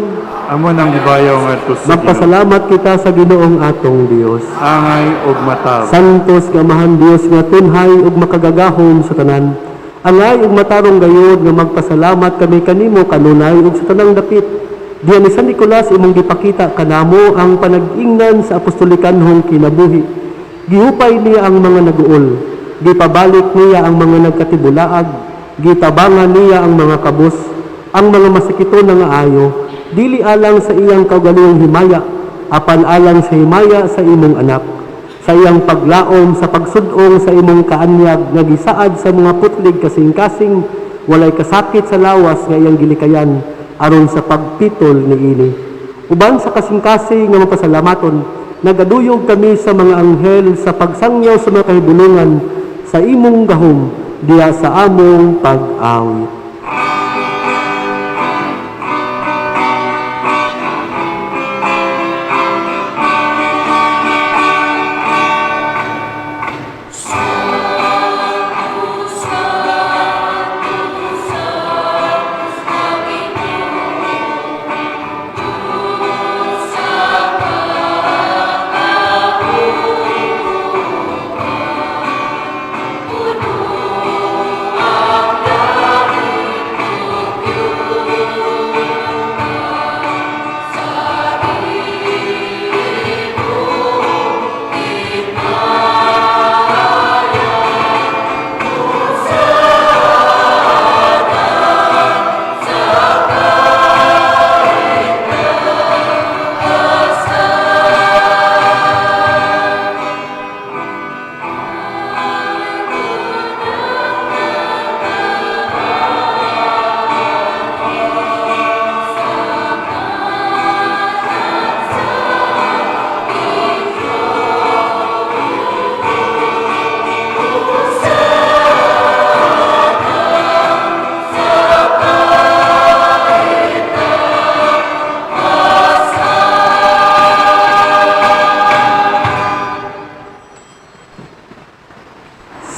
Amo nang gibayaw ngadto sa Ginoo. Magpasalamat kita sa Ginoong atong Dios. Angay ug mataw. Santos nga Amahan Dios nga tunhay ug makagagahom sa tanan. Angay ug matarong gayod nga magpasalamat kami kanimo kanunay ug sa tanang dapit. Diya ni San Nicolas imong gipakita kanamo ang panag-ingnan sa apostolikanhong kinabuhi. Gihupay niya ang mga naguol, gipabalik niya ang mga nagkatibulaag, gitabangan niya ang mga kabus, ang mga masakiton nga ayo, dili alang sa iyang kaugalingong himaya, apan alang sa himaya sa imong anak, sa iyang paglaom sa pagsudong sa imong kaanyag nga gisaad sa mga putlig kasing-kasing, walay kasakit sa lawas nga iyang gilikayan aron sa pagpitol niini. Uban sa kasing-kasing nga mapasalamaton, nagaduyog kami sa mga anghel sa pagsangyaw sa mga kahibulungan sa imong gahom diya sa among pag-awit.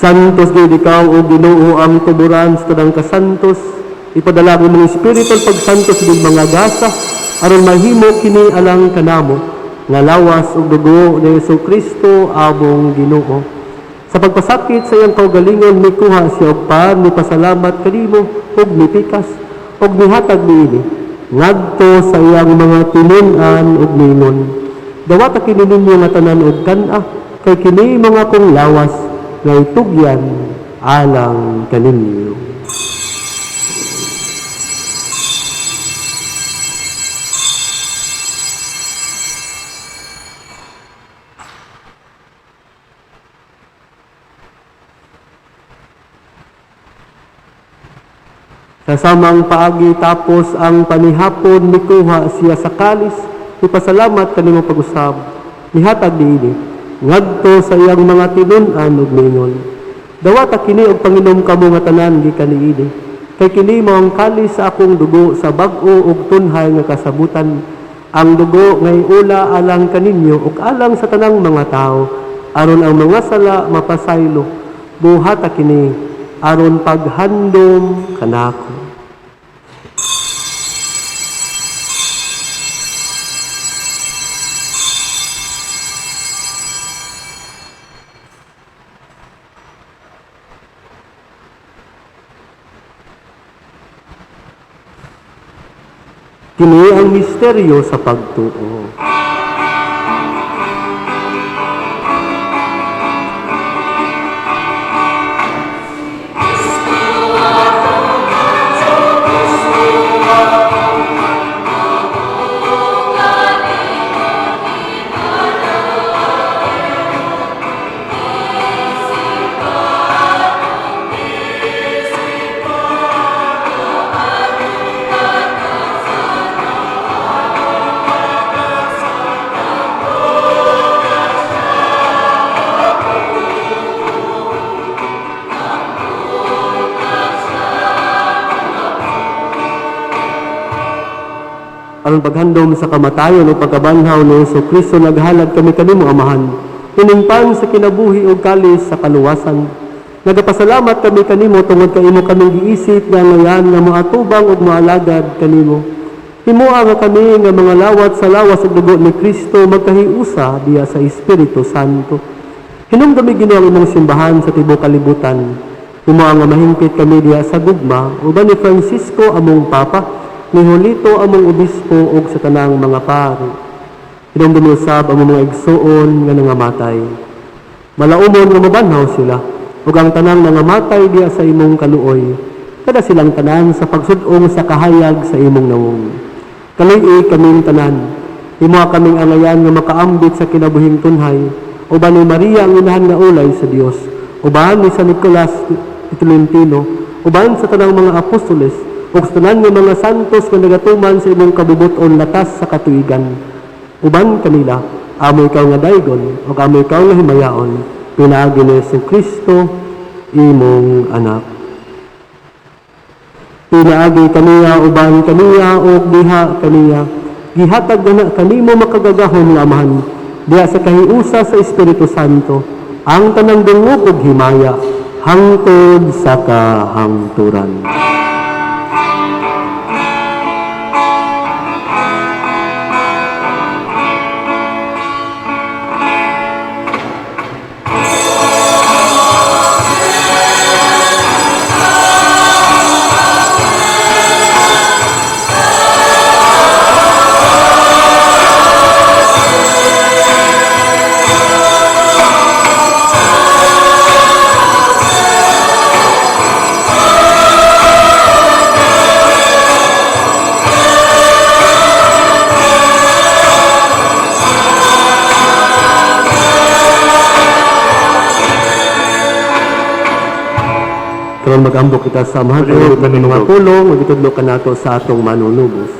Santos gid ikaw o Ginoo ang tuburan sa tanang kasantos. Ipadala ang imong espiritu ug pagsantos sa mga gasa aron mahimo kini alang kanamo nga lawas ug dugo ni Hesus Kristo among Ginoo. Sa pagpasakit sa iyang kaugalingon mikuha siya og pan, mipasalamat kanimo ug mipikas ug mihatag niini ngadto sa iyang mga tinun-an ug miingon: Dawata kini ninyo nga tanan og kan-a, kay kini mga kong lawas nga itugyan alang kaninyo. Sa samang paagi tapos ang panihapon mikuha siya sa kalis, ipasalamat kanimo pag-usab, mihatag niini ngadto sa iyang mga tinun-an ug miingon: Dawata kini og panginom kamo nga tanan gikan niini, kay kini mao ang kalis sa akong dugo sa bag-o ug tunhay nga kasabutan, ang dugo ngay ula alang kaninyo ug alang sa tanang mga tawo aron ang mga sala mapasaylo. Buhata kini aron paghandom kanako. Kini ang misteryo sa pagtuo. Aron paghandom sa kamatayon o pagkabanhaw ni Hesus Kristo, naghalad kami kanimo, Amahan, tinimpan sa kinabuhi ug kalis sa kaluwasan. Nagapasalamat kami kanimo tungod kay imo kaming giisip nga ngayan nga moatubang ug moalagad kanimo. Himoa nga kami nga mga lawat sa lawas ug dugo ni Kristo magkahiusa diya sa Espiritu Santo. Hinumdumi, Ginoo, ang imong simbahan sa tibuok kalibutan. Himoa nga mahingpit kami diha sa gugma uban ni Francisco among Papa, ni Julito among obispo ug sa tanang mga pari. Hinumdumi usab ang mga igsuon nga nangamatay. Malaumon nga mabanhaw sila ug ang tanang nangamatay diha sa imong kaluoy. Kada silang tanan sa pagsud-ong sa kahayag sa imong nawong. Kaluy-i kaming tanan. Himoa kaming angayan nga makaambit sa kinabuhing tunhay uban ni Maria, ang inahan nga ulay sa Dios, uban ni San Nicolas de Tolentino, uban sa tanang mga apostoles ug sa tanan nga mga santos nga nagatuman sa imong kabubut-on latas sa katuigan. Uban kanila, amo ikaw nga daygon ug amo ikaw nga himayaon pinaagi ni Hesus Kristo, imong anak. Pinaagi kaniya, uban kaniya, ug diha kaniya, gihatag na kanimo, makagagahom nga Amahan, diha sa kahiusa sa Espiritu Santo, ang tanang dungog ug himaya hangtod sa kahangturan. Karon mag-ambo kita sa Amahan, Palihog ang mga manindog. pulong, magitudlo kanato sa atong manunubos.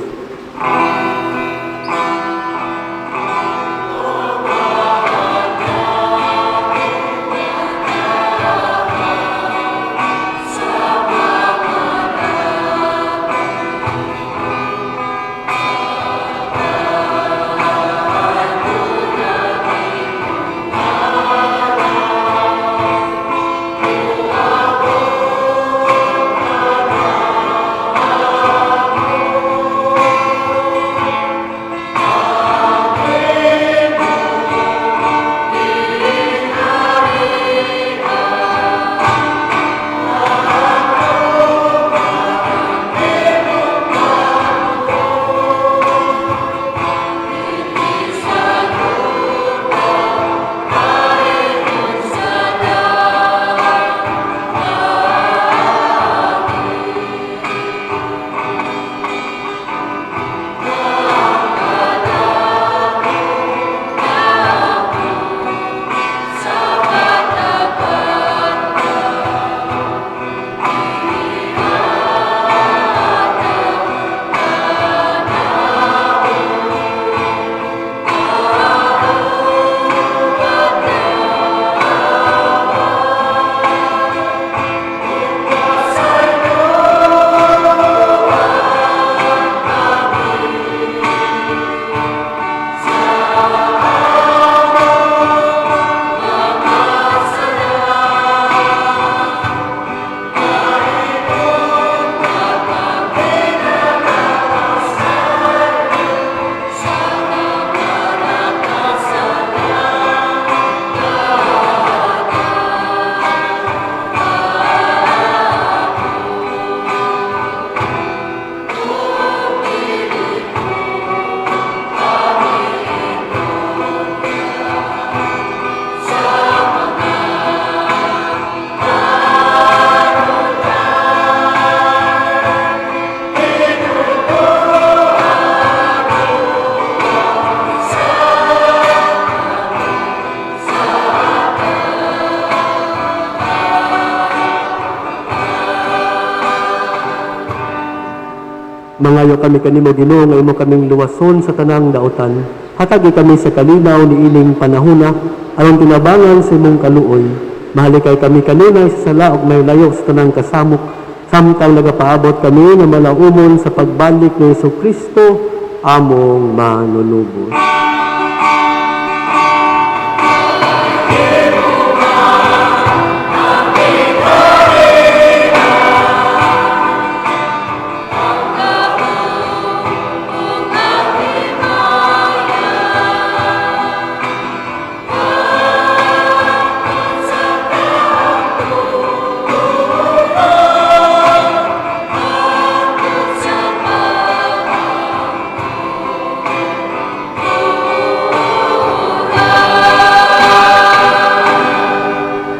Mangayo kami kanimo, Ginoo, nga imo kaming luwason sa tanang dautan. Hatagi kami sa kalinaw niining panahona aron tinabangan sa imong kaluoy. Mahalikay kami kanunay sa sala ug mahilayo sa tanang kasamok samtang nagapaabot kami nga malaumon sa pagbalik ni Hesus Kristo among manunubos.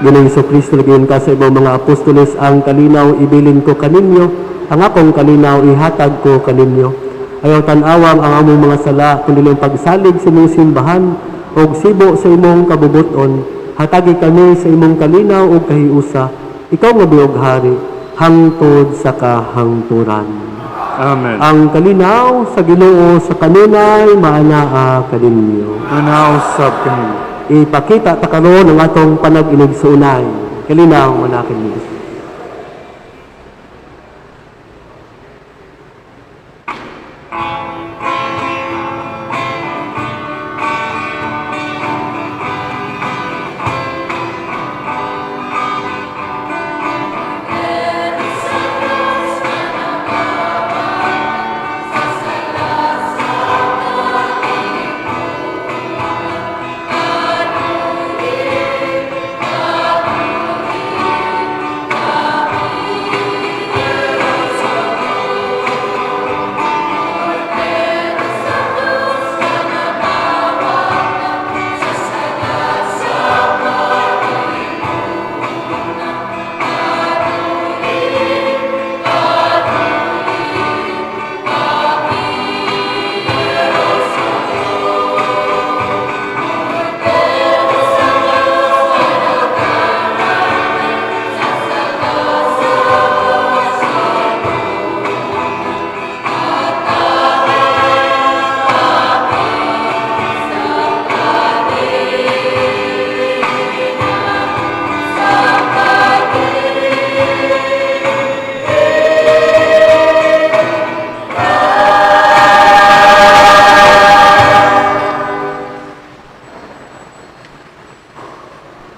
Ginoong Hesus Kristo, nagayon ka sa imong mga apostoles, ang kalinaw ibilin ko kaninyo, ang akong kalinaw ihatag ko kaninyo. Ayaw tan-awang ang among mga sala, kundi ang pagsalig sa imong simbahan, ug sibo sa imong kabubuton. Hatagi kami sa imong kalinaw ug kahiusa, ikaw nga biyog hari, hangtod sa kahangturan. Amen. Ang kalinaw sa Ginoo sa kanunay maanaa kaninyo. Manaw sab kanimo. Ipakita ta karon ang atong panag-inigsuunay. Kalinaw manakin niyo.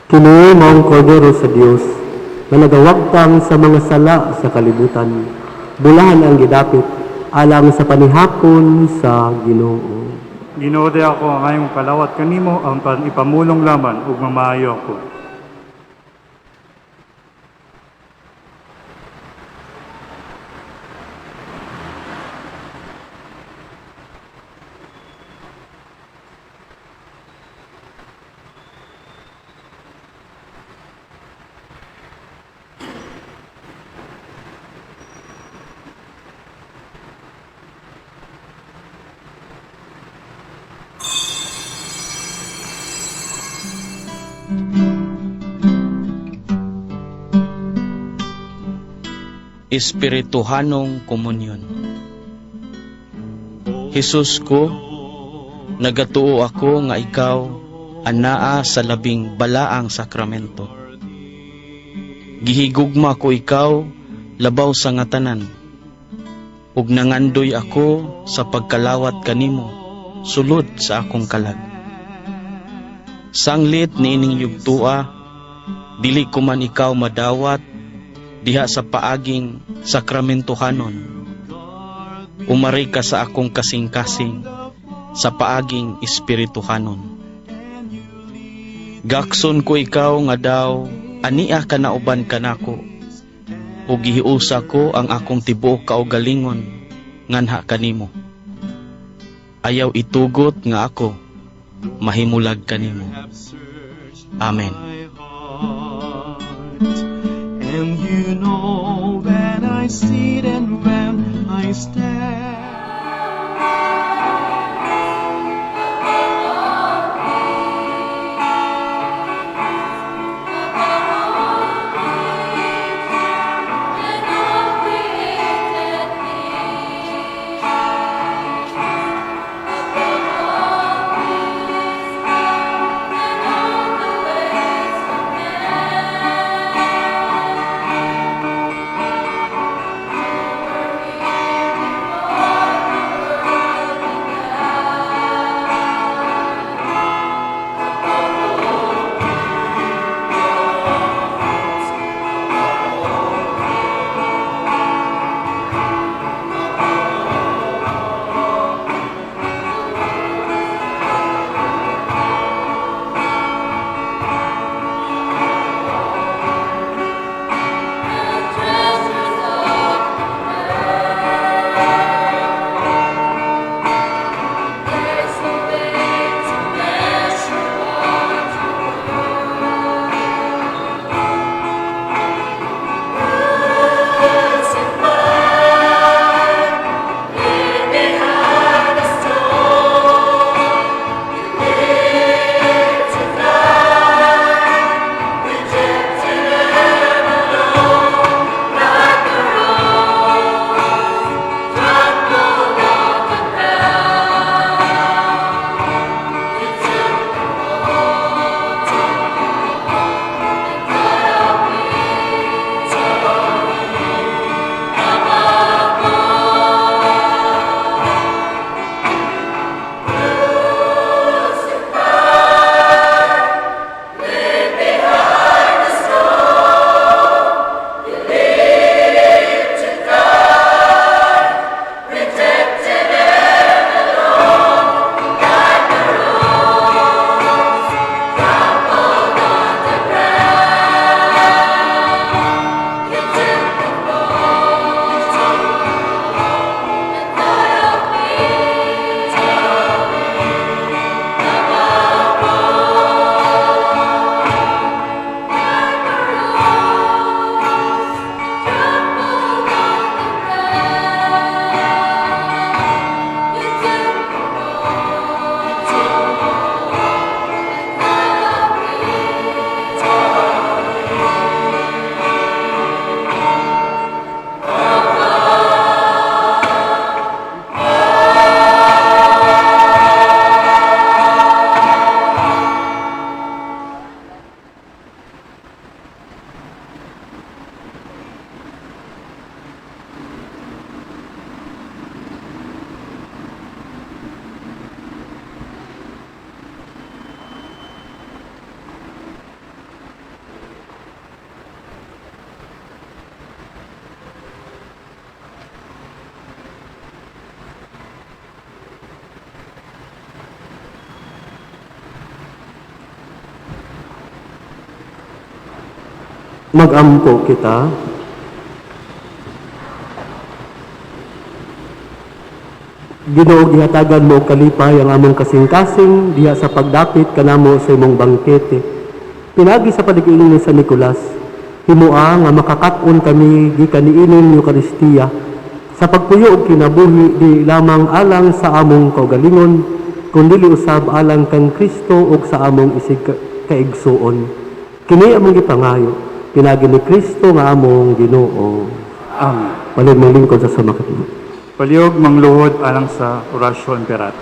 Kini maong kordero sa Dios nga nagawagtang sa mga sala sa kalibutan. Bulahan ang gidapit alang sa panihapon sa Ginoo. Ginoo di ako ang imong kalawat kanimo ang ipamulong laman ug mamaayo ako. Espirituhanong komunyon. Jesus ko, nagatuo ako nga ikaw anaa sa labing balaang sakramento. Gihigugma ko ikaw labaw sa nga tanan, ug nangandoy ako sa pagkalawat kanimo sulod sa akong kalag. Sanglit niining yugtua, dili ko man ikaw madawat diha sa paaging sakramentohanon. Umari ka sa akong kasing-kasing sa paaging espirituhanon. Gakson ko ikaw nga daw ania ka nauban kanako, ug gihiusa ko ang akong tibuok kaugalingon nganha kanimo. Ayaw itugot nga ako mahimulag kanimo. Amen. And you know when I sit and when I stand. Magampo kita. Ginoo, gihatagan mo og kalipay ang among kasing-kasing diha sa pagdapit kanamo sa imong bangkete. Pinaagi sa palig-ining ni San Nicolas, himoa nga makakaton kami gikan niining Eukaristiya sa pagpuyo og kinabuhi di lamang alang sa among kaugalingon, kundi usab alang kang Kristo ug sa among isig kaigsuon. Kini among gipangayo pinaagi ni Kristo nga among Ginoo. Amen. Palihog manglingkod sa sumakatino. Palihog mangluhod alang sa Oratio Imperata.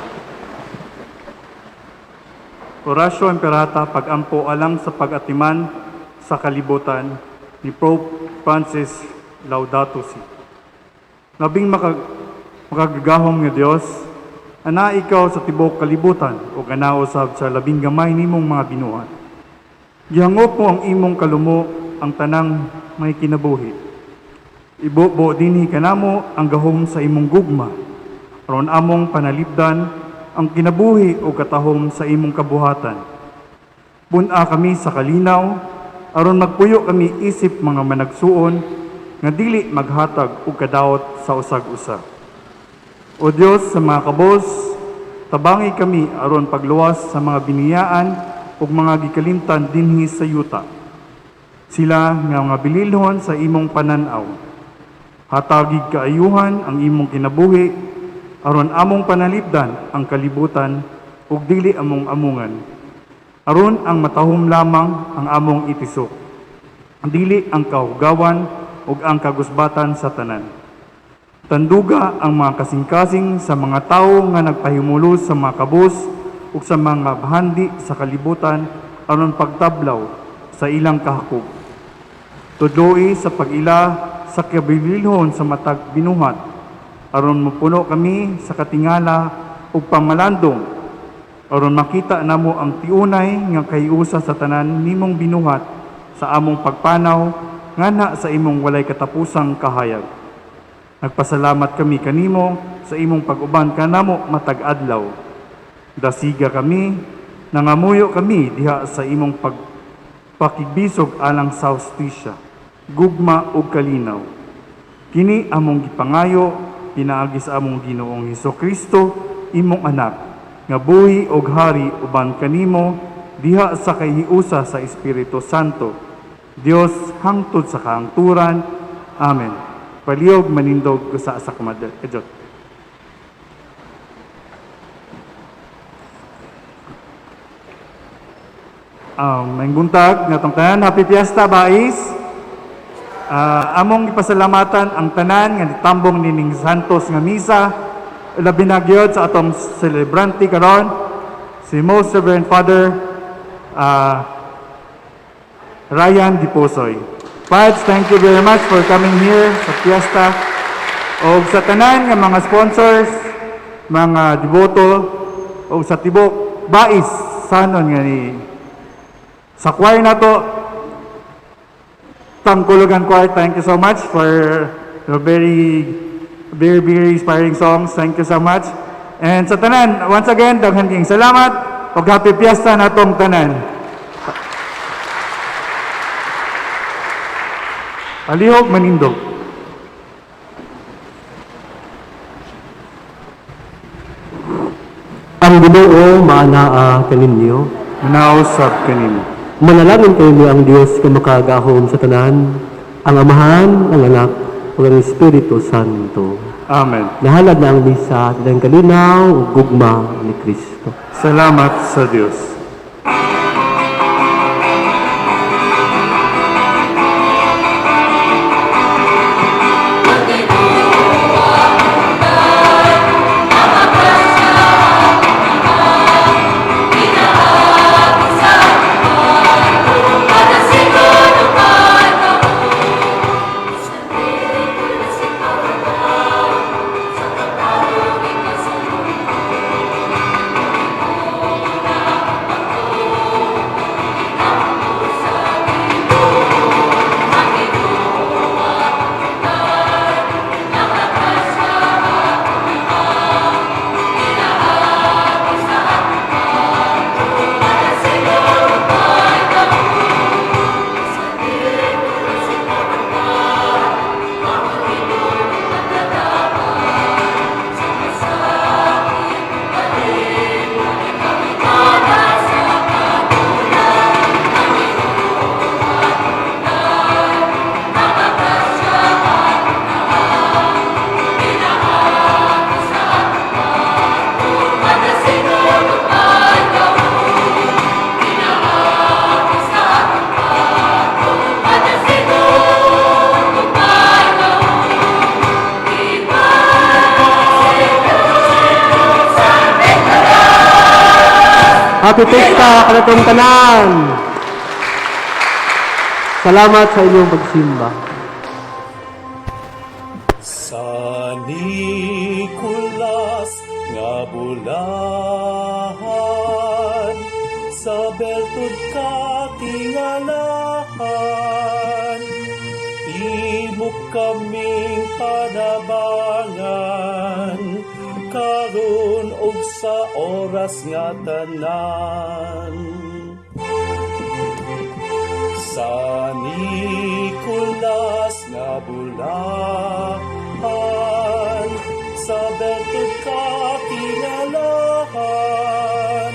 Oratio Imperata, pagampo alang sa pag-atiman sa kalibutan ni Pope Francis, Laudato Si. Labing makagagahom nga Dios, anaa ikaw sa tibuok kalibutan ug anaa usab sa labing gamay nimong mga binuhat. Gihangop mo ang imong kalumo ang tanang may kinabuhi. Ibubo dinhi kanamo ang gahom sa imong gugma, aron among panalipdan ang kinabuhi o katahom sa imong kabuhatan. Bun-a kami sa kalinaw, aron magpuyo kami isip mga managsuon nga dili maghatag og kadaot sa usag-usa. O Dios sa mga kabos, tabangi kami aron pagluwas sa mga biniyaan ug mga gikalimtan dinhi sa yuta. Sila nga mga bililhon sa imong panan-aw. Hatagig kaayuhan ang imong kinabuhi aron among panalipdan ang kalibutan ug dili among amungan. Aron ang matahom lamang ang among itisok. Dili ang kahugawan ug ang kagusbatan sa tanan. Tanduga ang mga kasing-kasing sa mga tawo nga nagpahimulos sa mga kabos ug sa mga bahandi sa kalibutan aron pagtablaw sa ilang kahakog. Tudloi sa pag-ila sa kabililhon sa matag binuhat aron mopuno kami sa katingala ug pamalandong, aron makita namo ang tiunay nga kahiusa sa tanan nimong binuhat sa among pagpanaw nganha sa imong walay katapusang kahayag. Nagpasalamat kami kanimo sa imong pag-uban kanamo matag adlaw. Dasiga kami, nangamuyo kami diha sa imong pagpakigbisog alang sa hustisya, gugma ug kalinaw. Kini among gipangayo pinaagi sa among Ginoong Hesus Kristo, imong anak, nga buhi og hari uban kanimo diha sa kahiusa sa Espiritu Santo, Dios hangtod sa kahangturan. Amen. Palihog manindog sa kamadal. Ejot. Maayong buntag natong tanan. Happy Fiesta, Bais. Among ipasalamatan ang tanan nga nitambong nining Santos nga misa. Labi na gyud sa atong celebrante karon, si Most Reverend Father Ryan Diposoy. Pads, thank you very much for coming here sa fiesta. O sa tanan nga mga sponsors, mga deboto, o sa tibok Bais sanon nga ni sa choir na to, Tangkulugan Choir, thank you so much for your very, very, very inspiring songs. Thank you so much. And sa tanan, once again, daghan kayong salamat. Ug happy fiesta natong tanan. Palihog manindog. Ang Ginoo maanaa kaninyo. Manausap kanimo. Manalangin kayo ang Dios nga makagahom sa tanan, ang Amahan, ang Anak, ug ang Espiritu Santo. Amen. Nahalad na ang misa ng kalinaw ug gugma ni Kristo. Salamat sa Dios. Happy Fiesta kanatong tanan! Salamat sa inyong pagsimba. Sa Nicolas nga bulahan, sa bertud katingalahan, imo kaming panabangan karon ug sa oras nga tanan. Sa Nicolas nga bulahan, sa bertud katingalahan,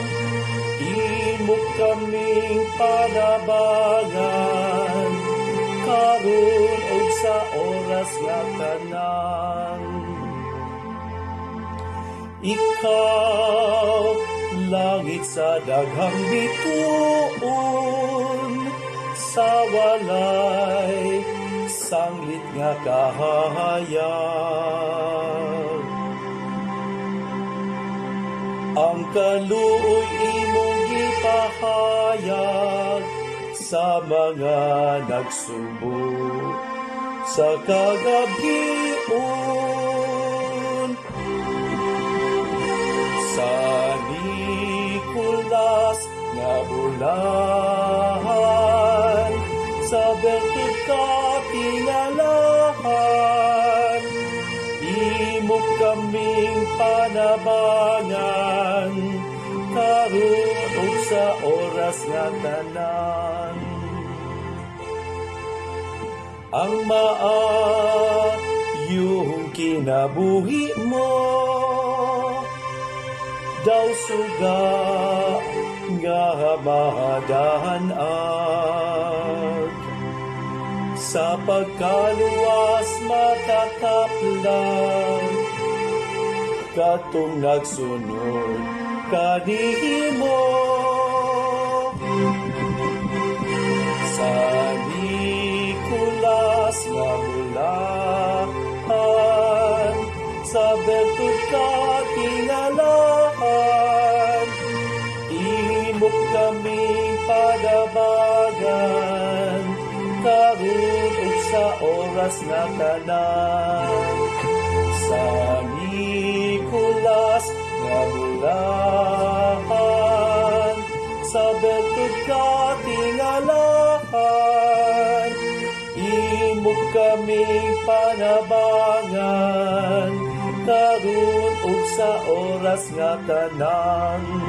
imo kaming panabangan karon ug sa oras nga tanan. Ikaw, langit sa daghang bituon, sa walay sanglit nga kahayag. Ang kaluoy imong gipahayag sa mga nagsubo sa kagabhion. Sa Nicolas nga bulahan, sa bertud katingalahan, imo kaming panabangan karon ug sa oras nga tanan. Ang maayong kinabuhi mo daw suga nga madanag, sa pagkaluwas makakaplag katong nagsunod kanimo. Sa Nicolas nga bulahan, sa bertud katingalahan, imo kaming panabangan karon ug sa oras nga tanan. Sa Nicolas nga bulahan, sa bertud katingalahan, imo kaming panabangan karon ug sa oras nga tanan.